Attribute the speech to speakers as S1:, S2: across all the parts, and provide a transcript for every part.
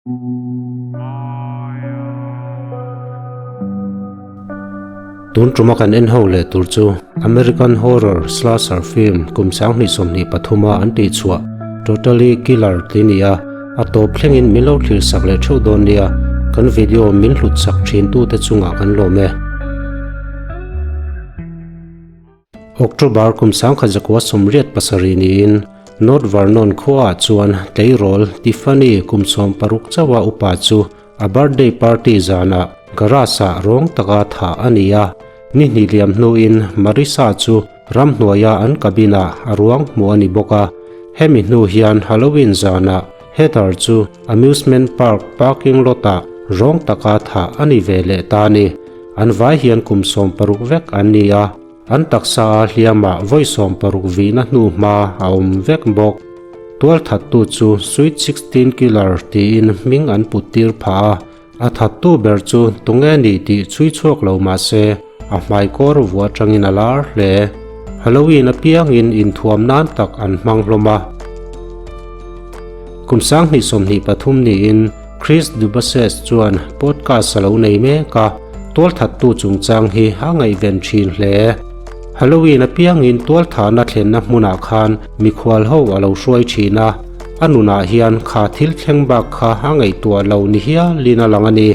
S1: Tun tuma kan en ho leh tur chu American horror slasher film kum 2023 a an tih chhuah Totally Killer tih a ni a, a tawp thlengin min lo thlir sak leh theuh dawn nia, kan video min hlut sak thin tute chungah kan lawm e. October kum 1987 niin North Vernon khuaah chuan tleirawl Tiffany kum 60 chauha upa chu a birthday party zanah garage-ah rawng taka thah a ni a. Ni hnih liam hnuin Marissa chu ramhnuaia an cabin-ah a ruang hmuh a ni bawk a. Hemi hnu hian Halloween zanah Heather chu amusement park parking lot-ah rawng taka thah a ni ve leh ta a ni. An vai hian kum 60 vek an ni a, an taksa a hliamah vawi 60 vihna hnu hma a awm vek bawk. Tualthattu chu Sweet 16 Killer tiin hming an put tir phah a, a thattu ber chu tunge ni tih chhui chhuak lo mah se a hmaikawr vuah atangin a lar hle. Halloween apiangin inthuam nan tak an hmang hlawm a. Kum 2023 niin Chris Dubases chuan podcast a lo nei mek a, tualthattu chungchang hi a ngaihven thin hle. Halloween apiangin tualthahna thlenna hmunah khan mikhual ho a lo hruai thin a, a nunah hian kha thil thleng bak kha a ngaihtuah lo ni hialin a lang a ni.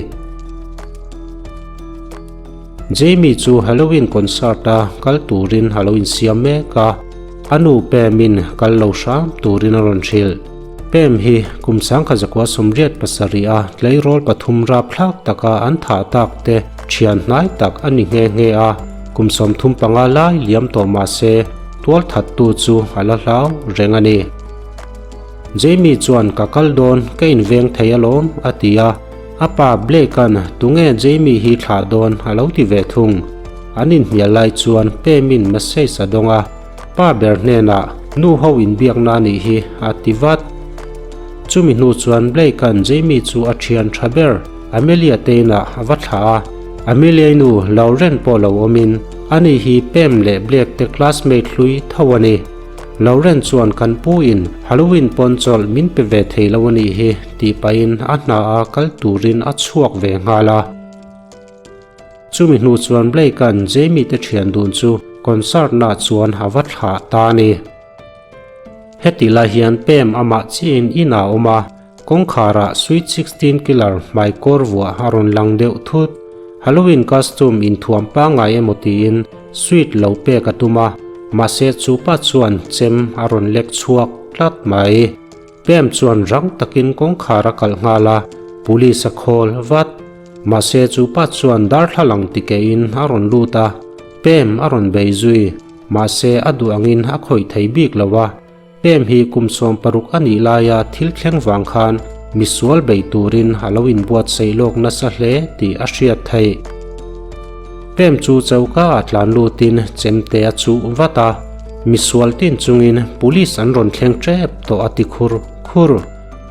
S1: Jamie chu Halloween concert a kal turin a lo insiam mek a, a nu Pam-in kal lo hram turin a rawn hrilh. Pem hi kum 1987 a tleirawl pathum rapthlak taka an thah tak te thian hnai tak a ni nghe nghe a, kum 35 lai liam tawh mah se tualthattu chu a la hlau reng a ni. Jamie chuan ka kal dawn ka inveng thei alawm a ti a, a pa Blake-a'n tunge Jamie hi thlah dawn a lo ti ve thung. An inhnial lai chuan Pem-in message a dawng a, Pa ber hnenah nu ho inbiakna a nih hi a ti vat. Chumi hnu chuan Blake-a'n Jamie chu a thian tha ber Amelia te inah a va thlah a. Amelia-i nu Lauren pawh lo awmin ani hi Pam leh Blake te classmate hlui tho a ni. Lauren chuan kan pu in Halloween pawn chawlh min pe ve thei lo a nih hi tih pahin a hna a kal turin a chhuak ve nghal a. Chumi hnu chuan Blake-a'n Jamie te thian dun chu concert nah chuan a va thlah ta a ni. Heti lai hian Pam amah chiahin in ah a awm a, kawngkharah Sweet 16 Killer hmaikawr vuah a rawn lang deuh thut. Halloween costume inthuam pangngai emaw tiin sweet lo pek a tum a, mahse chu pa chuan chem a rawn lek chhuak tlat mai. Pam chuan rang takin kawngkhar a kalh nghal a, police a call vat. Mahse chu pa chuan darthlalang tikeihin a rawn lut a, Pam a rawn bei zui. Mahse a duh angin a khawih thei bik lo a, Pam hi kum 60 a nih laia thil thleng vang khan misual bei turin a lo inbuatsaih lawk nasa hle tih a hriat theih. Pam chu choka ah tlan lutin chemte a chuh vat a, misual tin chungin police an rawn thleng tep tawh a ti khur khur.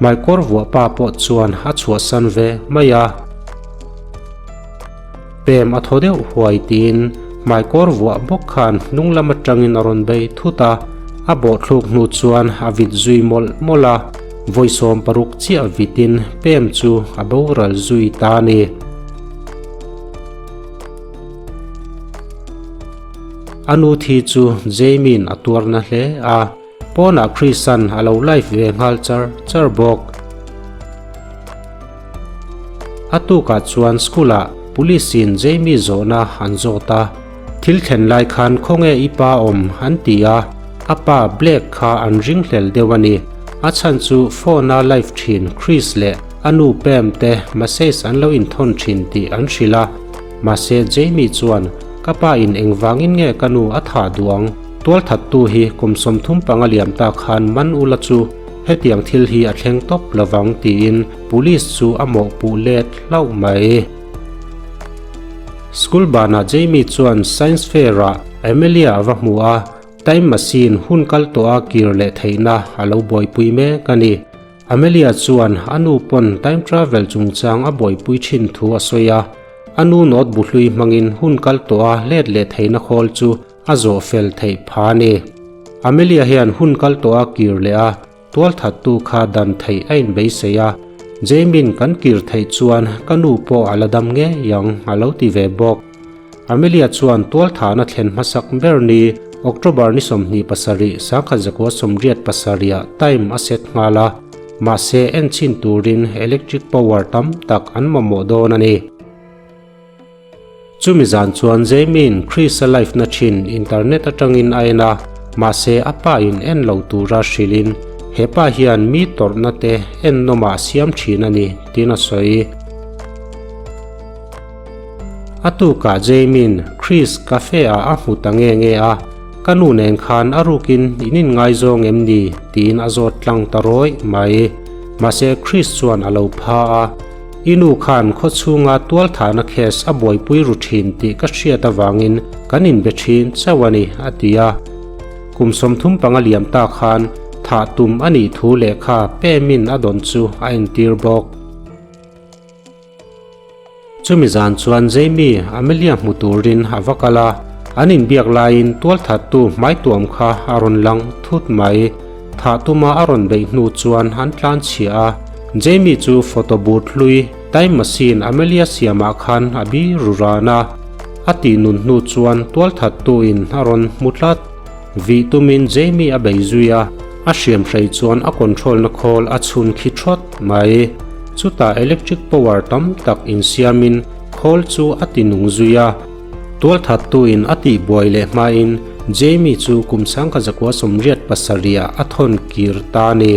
S1: Hmaikawr vuah pa pawh chuan a chhuahsan ve mai a. Pem a thaw deuh huai tiin hmaikawr vuah bawk khan hnung lam atangin a rawn bei thut a, a bawhthluk hnu chuan a vit zui mawlh mawlh a, vawi 60 chiah vitin pem chu a boral zui ta a ni. A nu thi chu Jamie-in a tuarna hle a. Pawnah Chrisan a lo live ve nghal char char bawk. A tukah chuan school-ah police in Jamie zawhna an zawt a, thil thlen lai khan khawnge i pa awm an ti a, a pa Blake kha an ringhlel deuh a ni. A chhan chu phone-a live thin Chris leh a nu Pam te message an lo inthawn thin tih an hrilh a, mahse Jamie chuan ka pa in engvangin nge ka nu a thah duh ang? Tualthattu hi kum 35 liam ta khan man ula chu hetiang thil hi a thleng tawp lovang tiin police chu a mawhpuh let hlauh mai. School banah Jamie chuan science fair-ah Amelia a va hmu a, time machine hun kal tawh a kir leh theihna a lo buaipui mek a ni. Amelia chuan a nu pawn time travel chungchang a buaipui thin thu a sawi a, a nu note bu hlui hmangin hun kal tawh a let leh theihna khawl chu a zawh fel theih pha a ni. Amelia hian hun kal tawh a kir leh a, tualthattu kha dan theih a inbeisei a. Jamin kan kir theih chuan ka nu pawh a la dam ngei ang a lo ti ve bawk. Amelia chuan tualthahna thlen hmasak ber ni October ni 27, 1987 time a set nghal a, mahse enchhin turin electric power tam tak an mamawh dawn a ni. Chumi zan chuan Jamie-in Chris-a live na thin internet atangin a en a, mahse a pa in en lo tura hrilhin he pa hian mi tawrhna te en nawmah a siam thin a ni tiin a sawi. A tukah Jamie-in Chris cafe ah a hmu ta nge nge a, Ka nu nen khan a rukin in inngaizawng em ni? tiin a zawt tlang ta rawih mai. Mahse Chris chuan a lo pha a. I nu khan khaw chhunga tualthahna case a buaipui ru thin tih ka hriat avangin kan inbe thin chauh a ni, a ti a. Kum 35 liam ta khan thah tum a nih thu lehkha Pem-in a dawn chu a entir bawk. Chumi zan chuan Jamie Amelia hmu turin a va kal a, an inbiak laiin tualthattu hmaituam kha a rawn lang thut mai. Thah tuma a rawn beih hnu chuan an tlan chhia a, Jamie chu photo booth hlui time machine Amelia siamah khan a bi ru ran a. A tih nun hnu chuan tualthattu in a rawn hmu tlat. Vih tumin Jamie a bei zui a, a hriam hrei chuan a control na khawl a chhun khi thawt mai. Chutah electric power tam tak insiamin khawl chu a ti nung zui a. Tualthattu in a tih buai leh hmain Jamie chu kum 1987 ah a thawn kir ta a ni.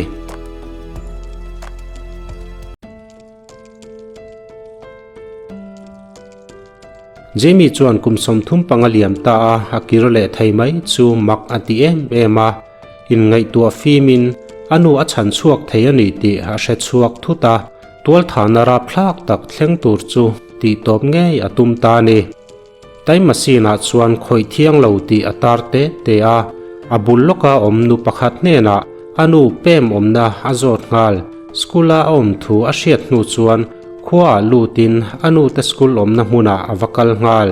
S1: Jamie chuan kum 35 liam ta a, a kir leh thei mai chu mak a ti em em a. Inngaihtuah fimin a nu a chhan chhuak thei a ni tih a hre chhuak thut a, tualthahna rapthlak tak thleng tur chu tih tawp ngei a tum ta a ni. Time machine-ah chuan khawih thiang lo tih a tar te te a, a bul lawka awm nu pakhat hnenah a nu pem awmna a zawt nghal. School-a a awm thu a hriat hnu chuan khuaah lutin a nute school awmna hmunah a va kal nghal.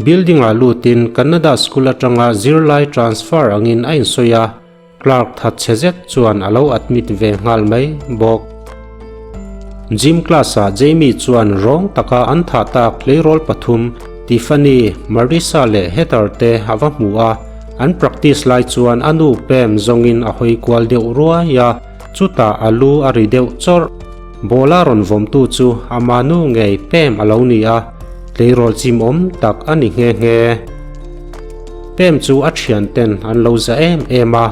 S1: Building-ah lutin Kannada school atanga zirlai transfer angin a insawi a, Clerk thatchhe zet chuan a lo admit ve nghal mai bawk. Gym class-ah Jamie chuan rawng taka an thah tak tleirawl pathum Tiffany, Marissa leh Heather te a va hmu a, an practice lai chuan a nu Pam zawngin a hawi kual deuh ruai a, chutah a lu a ri deuh chawrh. Ball a rawn vawmtu chu ama nu ngei Pam a lo ni a, tleirawl chimawm tak a ni nghe nghe. Pem chu a thian ten an lo za em em a,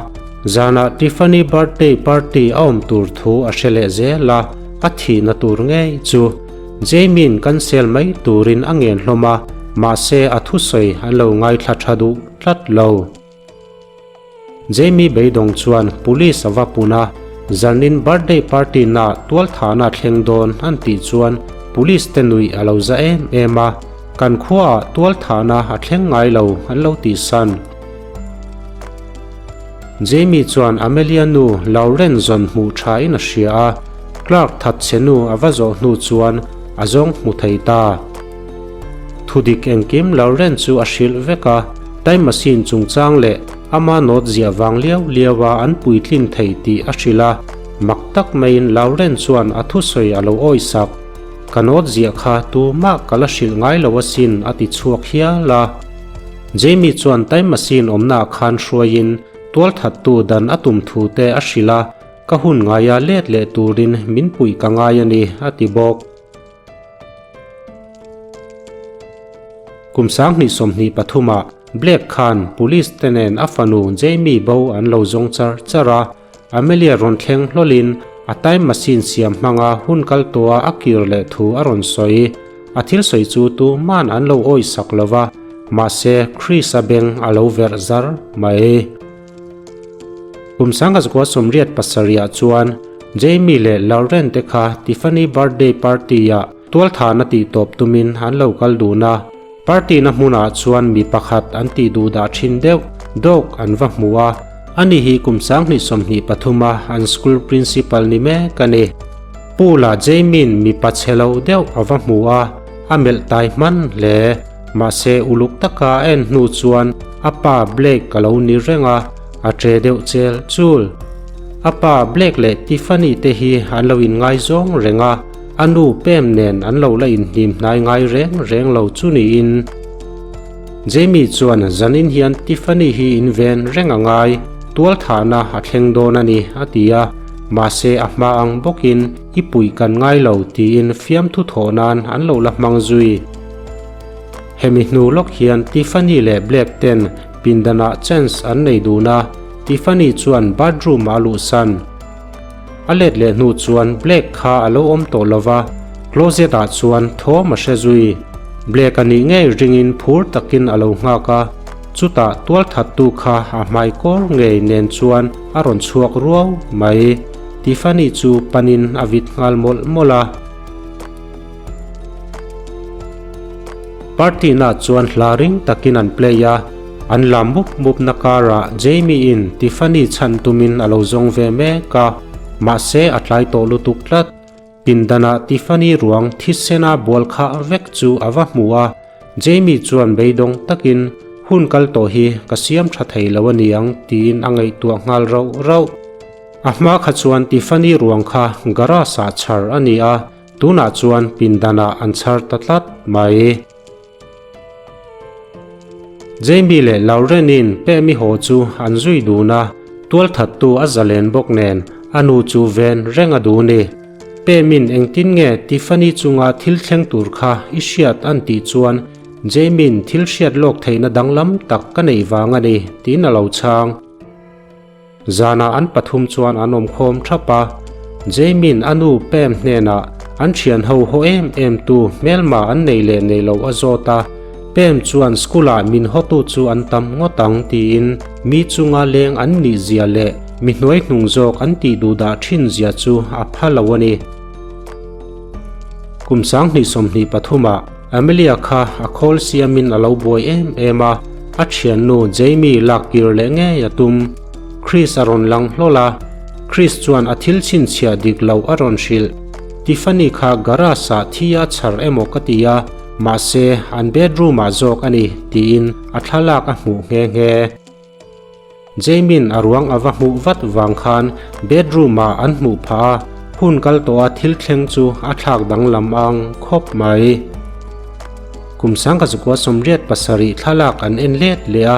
S1: zanah Tiffany birthday party a awm tur thu a hre leh zel a, a thihna tur ngei chu Jamie-in cancel mai turin a ngen hlawm a, mahse a thusawi an lo ngaithla tha duh tlat lo. Jamie beidawng chuan police a va pun a, zanin birthday party na tualthahna thleng dawn an tih chuan police te nuih a lo za em em a, kan khuaah tualthahna a thleng ngai lo an lo tih san. Jamie chuan Amelia nu Lauren zawn hmuh tha in a hria a, Clark thatchhe nu a va zawh hnu chuan a zawng hmu thei ta. Thudik engkim Lauren chu a hrilh vek a, time machine chungchang leh ama note ziah vang liau liau a an puitlin thei tih a hrilh a, mak tak maiin Lauren chuan a thusawi a lo awisak. Ka note ziah kha tumah ka la hrilh ngai lo asin a ti chhuak hial a. Jamie chuan time machine awmnaah khan hruaiin tualthattu dan a tum thu te a hrilh a, ka hun ngaia let leh turin min puih ka ngai a ni a ti bawk. Kum 2023 ah Blake khan police te nen a fanu Jamie bo an lo zawng char char a, Amelia rawn thleng hlawlin a time machine siam hmanga hun kal tawha a kir leh thu a rawn sawi. A thil sawi chu tuman an lo awisak lo va, mahse Chris-a beng a lo verh zar mai. Kum 1987 ah chuan Jamie leh Lauren te kha Tiffany birthday party ah tualthahna tih tawp tumin an lo kal dun a. Party na hmunah chuan mi pakhat an tih duh dah thin deuh dawk an va hmu a. Ani hi kum 2023 a an school principal ni mek a ni. Pool ah Jamie-in mipa chhe lo deuh a va hmu a, a melh tai hman hle. Mahse uluk taka a en hnu chuan a pa Blake a lo ni reng a, a tre deuh chel chul. A pa Blake leh Tiffany te hi an lo inngaizawng reng a, a nu Pam nen an lo la inhnim hnai ngai reng reng lo chu niin. Jamie chuan zanin hian Tiffany hi inven reng a ngai, tualthahna a thleng dawn a ni, a ti a, mahse a hma ang bawkin i puih kan ngai lo tiin fiamthu thawh nan an lo la hmang zui. Hemi hnu lawk hian Tiffany leh Blake ten pindanah chance an nei dun a, Tiffany chuan bathroom ah a luhsan. A let leh hnu chuan Blake kha a lo awm tawh lo va, closet ah chuan thawm a hre zui. Blake a nih ngei ringin phur takin a lo nghak a, chutah tualthattu kha a hmai kawr ngei nen chuan a rawn chhuak ruau mai. Tiffany chu panin a vit nghal mawlh mawlh a. Party na chuan hla ring takin an play a, an lam mup mup na karah Jamie in Tiffany chhan tumin a lo zawng ve mek a, mahse a tlai tawh lutuk tlat. Pindanah Tiffany ruang thisena bual khah vek chu a va hmu a, Jamie chuan beidawng takin hun kal tawh hi ka siam tha thei lo a niang tiin a ngaihtuah nghal rauh rauh. A hma kha chuan Tiffany ruang kha garage ah chhar a ni a, Tunah chuan pindanah an chhar ta tlat mai. Jamie leh Lauren-in Pemi haw chu an zui dun a, tualthattu a zalen bawk nen a nu chu ven reng a duh ni. Pemi'n engtin nge Tiffany chunga thil thleng tur kha i hriat an tih chuan Jamie-in thil hriat lawk theihna danglam tak ka neih vang a ni tiin a lo chhang. Zanah an pathum chuan an awm khawm thap a, Jamie-in a nu Pam hnenah an thian ho haw em em tu hmelma an nei leh nei lo a zawt a, Pam chuan school-ah min hawtu chu an tam ngawt ang tiin mi chunga leng an nih zia leh mi hnuai hnung zawk an tih duh dah thin zia chu a pha lo a ni. Kum 2023ah Amelia kha a khawl siamin a lo buai em em a, a thiannu Jamie lak kir leh ngei a tum. Chris a rawn lang hlawl a, Chris chuan a thil chhinchhiah dik loh a rawn hrilh. Tiffany kha garage ah thi a chhar emaw ka ti a, mahse an bedroom ah zawk a ni tiin a thlalak a hmuh nghe nghe. Jamie-in a ruang a va hmuh vat vang khan bedroom ah an hmuh phah a, hun kal tawh a thil thleng chu a thlak danglam ang khawp mai. Kum 1987 thlalak an en let leh a,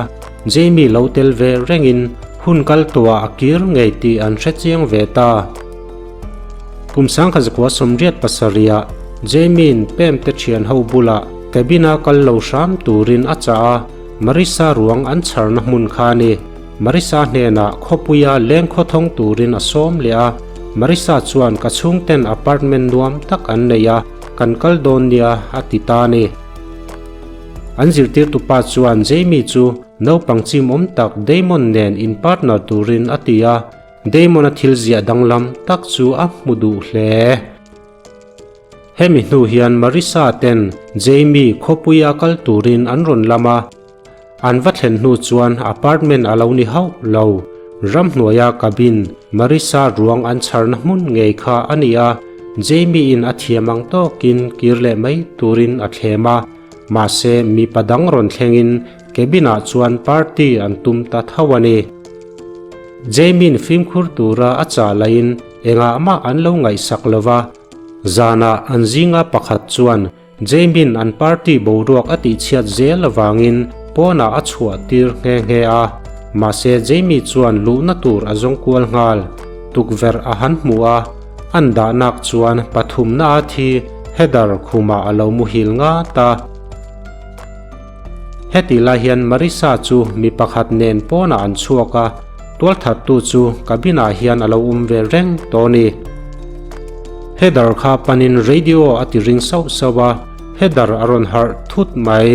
S1: Jamie lo tel ve rengin hun kal tawh ah a kir ngei tih an hre chiang ve ta. Kum 1987 ah Jamie-in Pam te thian ho bulah cabin-a kal lo hram turin a chah a, Marissa ruang an chharna hmun kha a ni. Marissa hnenah khawpuia leng khawthawng turin a sawm leh a, Marissa chuan ka chhungten apartment nuam tak an nei a, kan kal dawn nia a ti ta a ni. An zirtirtupa chuan Jamie chu naupang chimawm tak Damon nen in partner turin a ti a, Damon-a thil ziah danglam tak chu a hmu duh hle. Hemi hnu hian Marissa ten Jamie khawpuia kal turin an rawn lam a, an va thlen hnu chuan apartment a lo ni hauh lo. Ramhnuaia cabin Marissa ruang an chharna hmun ngei kha a ni a, Jamie in a thiam ang tawkin kir leh mai turin a thlem a, mahse mipa dang rawn thlengin cabin ah chuan party an tum ta tho a ni. Jamie in fimkhur tura a chah laiin Engah mah an lo ngaihsak lo va, zanah an zinga pakhat chuan Jamin an party boruak a tihchhiat zel avangin pawnah a chhuah tir nghe nghe a, mahse Jamie chuan luhna tur a zawng kual nghal. Tukverh a han hmu a, an dahnak chuan pathumna a thi Heather khumah a lo muhil ngat a. Heti lai hian Marissa chu mi pakhat nen pawnah an chhuak a, Tualthattu chu cabin ah hian a lo awm ve reng tawh a ni. Heather kha panin radio a ti ring sauh sauh a, Heather a rawn harh thut mai.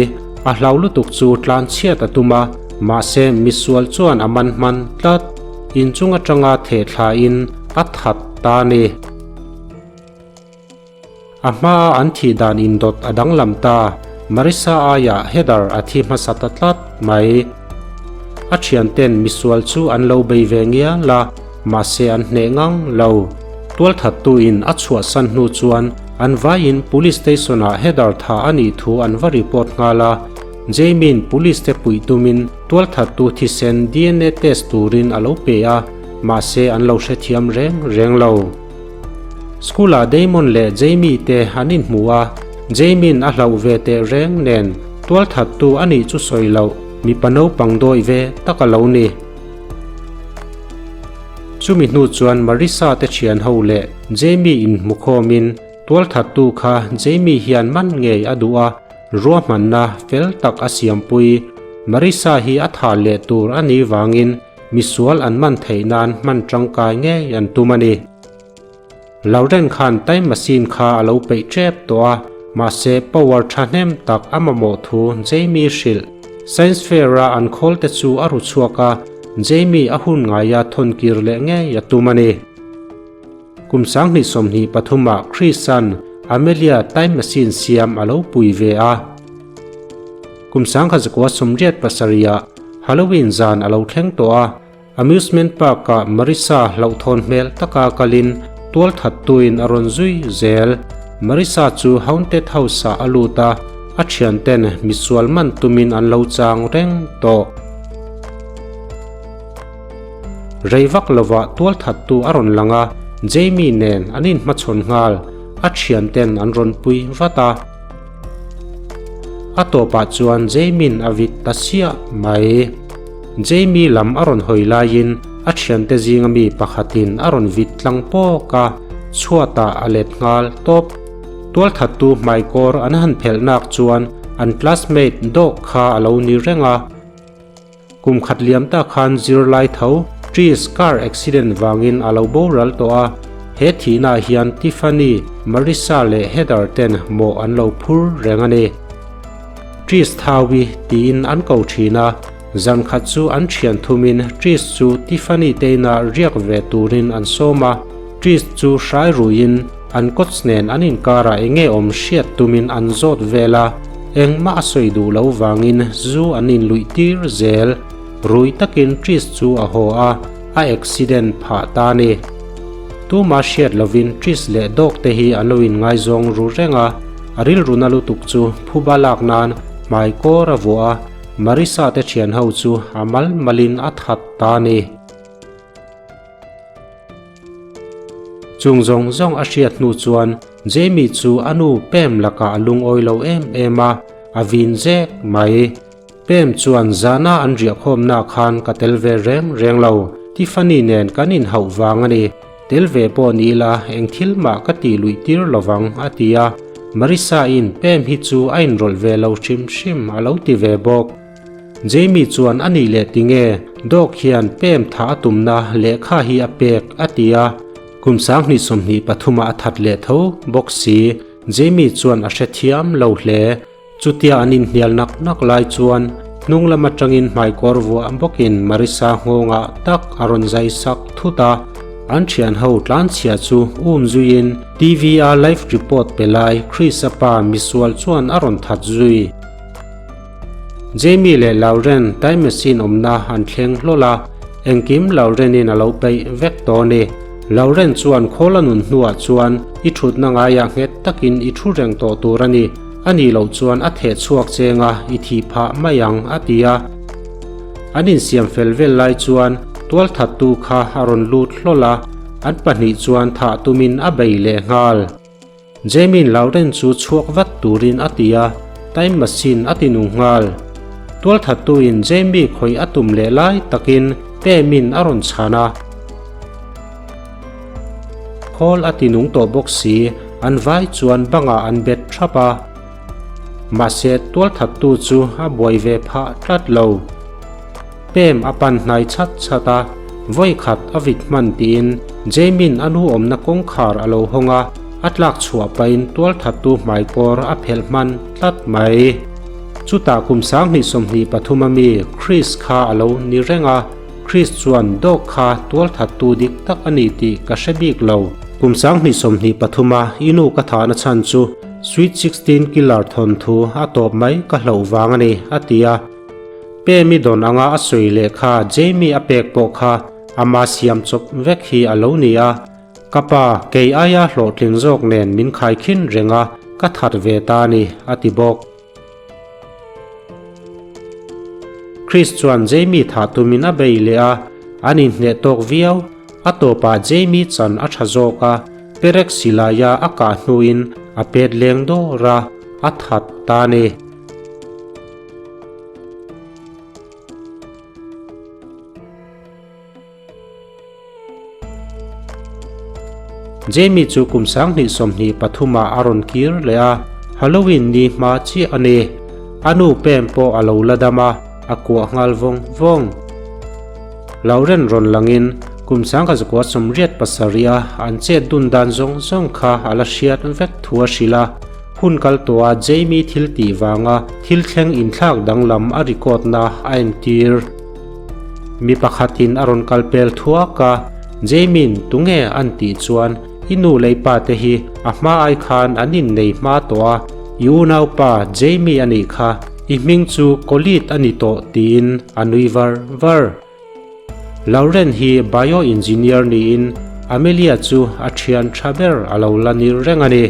S1: A hlau lutuk chu tlan chhiat a tum a, mahse misual chuan a man hman tlat. Inchung atanga theh thla in a that ta a ni. A hmaa an thih dan indawt a danglam ta, Marissa aiah Heather a thi hmasa ta tlat mai. A thianten misual chu an lo bei ve ngial a, mahse an hneh ngang lo. Tualthattuin a chhuahsan hnu chuan an vaiin Police Station-ah Heather tha a nih thu an va report nghal a. Jamie-in Police te puih tumin tualthattu thisen dna test turin a lo pe a. mahse an lo hrethiam reng reng lo. School ah Damon leh Jamie te an inhmu a, Jamie-in a hlauh ve teh reng nen tualthattu a nih chu sawi loh mipa naupang dawih ve tak a lo ni. Chumi hnu chuan Marissa te thian ho leh Jamie inhmu khawmin tualthattu kha Jamie hian man ngei a duh a, Ruahmanna fel tak a siampui. Marissa hi a thah leh tur a nih vangin misual an man theih nan hman tangkai ngei an tum a ni. Lauren khan time machine kha a lo peih tep tawh a, mahse power thahnem tak a mamawh thu Jamie hrilh. Science fair a an khawl te chu a ru chhuak a, Jamie a hun ngaia thawn kir leh ngei a tum a ni. Kum 2023 ah Chris-a'n Amelia time machine siam a lo pui ve a. Kum 1987 ah Halloween zan a lo thleng tawh a, amusement park ah Marissa hlauhthawn hmel taka kalin tualthattuin a rawn zui zel. Marissa chu haunted house ah a lut a, a thianten misual man tumin an lo chang reng tawh. Rei vak lovah tualthattu a rawn lang a, Jamie nen an inhmachhawn nghal, a thianten an rawn pui vat a. A tawpah chuan Jamie-in a vit ta siah mai. Jamie lam a rawn hawi laiin a thiante zinga mi pakhatin a rawn vit tlang pawk a, chhuatah a let nghal tawp. Tualthattu hmaikawr an han phelh nak chuan an classmate dawk kha a lo ni reng a. Kum khat liam ta khan zirlai tho Trish car accident vangin a lo boral tawh a, he thihnaah hian Tiffany, Marissa leh Heather ten mawh an lo phur reng a ni. Trish Thawi tiin an ko thin a, zan khat chu an thian thumin Trish chu Tiffany te inah riak ve turin an sawm a, Trish chu hrai ruiin an coach nen an inkarah enge awm hriat tumin an zawt vel a, Engmah a sawi duh lo vangin zu an inluih tir zel. Rui takin Trish chu a haw a, a accident phah ta a ni. Tuma hriat lovin Trish leh Dog te hi an lo inngaizawng ru reng a, a rilru na lutuk chu phuba lak nan hmai kawr a vuah a, Marissa te thian ho chu a mal malin a that ta a ni. Chung zawng zawng a hriat hnu chuan Jamie chu a nu Pam lakah a lungawi lo em em a, a vin zek mai. Pam chuan zana an riahkhawmnaah khan ka tel ve reng reng lo, Tiffany nen kan inhauh vang a ni. Tel ve pawh ni ila eng thil mah ka tih luih tir lovang a ti a. Marissa-in Pam hi chu a inrawlh ve lo hrim hrim a lo ti ve bawk. Jamie chuan a nih leh tinge Dog hian pem tha a tumna lehkha hi a pek a ti a, kum 2023 ah a that leh tho bawk si. Jamie chuan a hrethiam lo hle. Chutia an inhnial nak nak lai chuan hnung lam atangin hmaikawr vuah bawkin Marissa nghawngah tak a rawn zai sak thut a. An thian ho tlanchhia chu um zuiin TV a live report pe lai Chris-a pa misual chuan a rawn that zui. Jamie leh Lauren time machine awmna an thleng hlawl a, engkim Lauren-in a lo peih vek tawh a ni. Lauren chuan khawl a nun hnuah chuan i thutna ngaiah nghet takin i thu reng tawh tur a ni, a nih loh chuan a theh chhuak cheng a, i thih phah mai ang, a ti a. An insiam fel vel lai chuan tualthattu kha a rawn lut hlawl a, an pahnih chuan thah tumin a bei leh nghal. Jamie-in Lauren chu chhuak vat turin a ti a, time machine a ti nung nghal. Tualthattuin Jamie khawih a tum leh lai takin Pam-in a rawn chhan a. Khawl a ti nung tawh bawk si, an vai chuan bangah an bet thap a. Mahse tualthattu chu a buai ve phah tlat lo. Pem a pan hnai chhat chhat a, vawi khat a vit hman tiin Jamie-in a nu awmna kawngkhar a lo hawng a, a tlak chhuah pahin tualthattu hmaikawr a phelh hman tlat mai. Chutah kum 2023 a mi Chris kha a lo ni reng a, Chris chuan dawk kha tualthattu dik tak a ni tih ka hre bik lo. Kum 2023 a i nu ka thahna chhan chu Sweet 16 Killer thawnthu a tawp mai ka hlauh vang a ni, a ti a. Pemi dawn anga a sawi leh kha Jamie a pek pawh kha ama siam chawp vek hi a lo ni a, Ka pa, kei aia hlawhtling zawk nen min khaikhin reng a, ka that ve ta a ni, a ti bawk. Chris chuan Jamie thah tumin a bei leh a. An inhneh tawk viau. A tawpah Jamie chan a tha zawk a, perek silaia a kah hnuin a pet leng dawr a, a that ta a ni. Jamie chu kum 2023 ah a rawn kir leh a, Halloween ni hma chiah a ni. A nu pem pawh a lo la dam a, a kuah nghal vawng vawng. Lauren rawn langin kum 1987 a an chet dun dan zawng zawng kha a la hriat vek thu a hrilh a, hun kal tawha Jamie thil tih vanga thil thleng inthlak danglam a record na a entir. Mi pakhatin a rawn kal pel thuak a, Jamie-in tunge an tih chuan i nu leh i pa te hi a hma ai khan an innei hma tawh a, i unaupa Jamie a nih kha, i hming chu Colette a ni tawh tiin a nui var var. Lauren hi bioengineer niin Amelia chu a thian tha ber a lo la ni reng a ni.